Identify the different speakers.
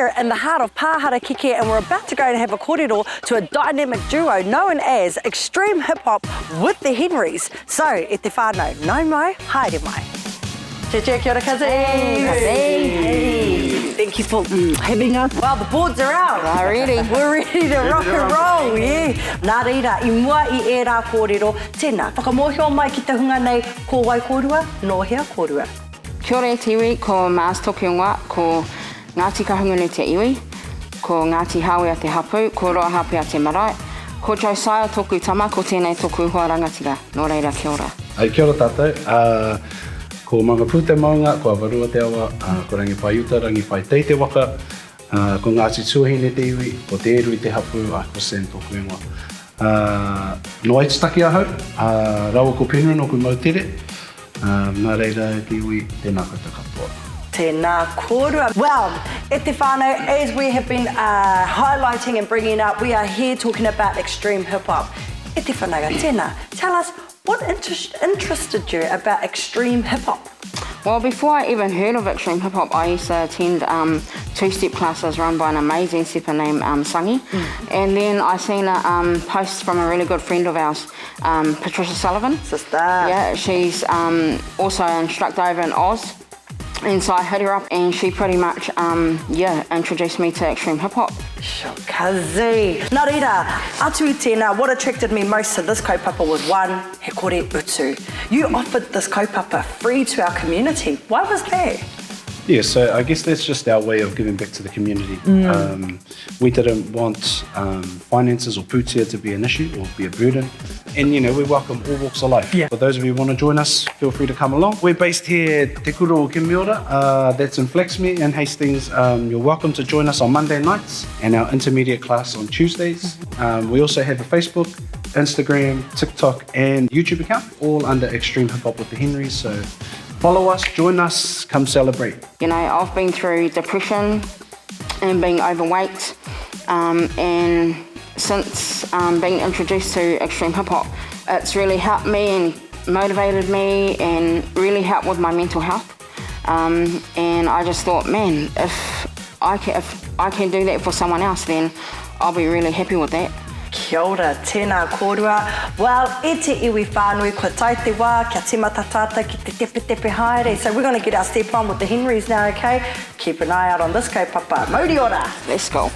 Speaker 1: here in the heart of Pāharakeke and we're about to go and have a kōrero to a dynamic duo known as Extreme Hip Hop with the Henrys. So, e te whānau, nau mai, haere mai. Che che, kia ora cousins.
Speaker 2: Hey,
Speaker 1: hey. Thank you for mm, having us. Well, the boards are out.
Speaker 2: We're ready.
Speaker 1: We're ready to rock and roll, yeah. Nā reira, i mua i ērā kōrero, tēnā, whakamōhio mai ki te hunga nei, ko wai kōrua, nō hea kōrua?
Speaker 2: Kia ora e te iwi, ko Mars toku ingoa, ko Ngāti Kahungunu te iwi, ko Ngāti Hāwea te hapū, ko Roahapea te marae, ko Josiah tōku tama, ko tēnei tōku hoa rangatira, nō reira kia ora.
Speaker 3: Ai, kia ora tātou. Ko Mangapū te maunga, ko Avarua te awa, ko Rangiwhaiuta, Rangiwhaitei te waka, ko Ngāti Tuahine te iwi, ko Te Erui te hapū, ko Sam tōku ingoa. Nō Aitutaki ahau, rawa ko Penrhyn ōku moutere, Nā reira e te iwi, tēnā koutou katoa.
Speaker 1: Tēnā kōrua. Well, e te whānau, as we have been highlighting and bringing up, we are here talking about extreme hip hop. E te whanaunga, tēnā, tell us, what interested you about extreme hip hop?
Speaker 2: Well, before I even heard of extreme hip hop, I used to attend um, two-step classes run by an amazing stepper named um, Sangi. Mm. And then I seen a um, post from a really good friend of ours um, Patricia Sullivan.
Speaker 1: Sister.
Speaker 2: Yeah, she's um, also an instructor over in Oz. And so I hit her up and she pretty much, um, yeah, introduced me to extreme hip hop.
Speaker 1: Shokazi. Nā reira, atu i tēnā, what attracted me most to this kaupapa was one, he kore utu. You offered this kaupapa free to our community. Why was that?
Speaker 3: Yeah, so I guess that's just our way of giving back to the community. Mm. Um, We didn't want um, finances or pūtea to be an issue or be a burden. And, you know, we welcome all walks of life. Yeah. For those of you who want to join us, feel free to come along. We're based here at Te Kura o Kimiora. Uh, that's in Flaxmere and Hastings. Um, you're welcome to join us on Monday nights and our intermediate class on Tuesdays. Um, we also have a Facebook, Instagram, TikTok, and YouTube account, all under Extreme Hip Hop with the Henrys. So follow us, join us, come celebrate.
Speaker 2: You know, I've been through depression, and being overweight. Um, and since um, being introduced to extreme hip hop, it's really helped me and motivated me and really helped with my mental health. Um, and I just thought, man, if I can, if I can do that for someone else, then I'll be really happy with that.
Speaker 1: Kia ora, tēnā kōrua. Well, e te iwi whānui, kua tae te wā kia tīmata tātou ki te tepetepe haere. So we're going to get our step on with the Henrys now, okay? Keep an eye out on this kaupapa. Mauri ora!
Speaker 2: Let's go.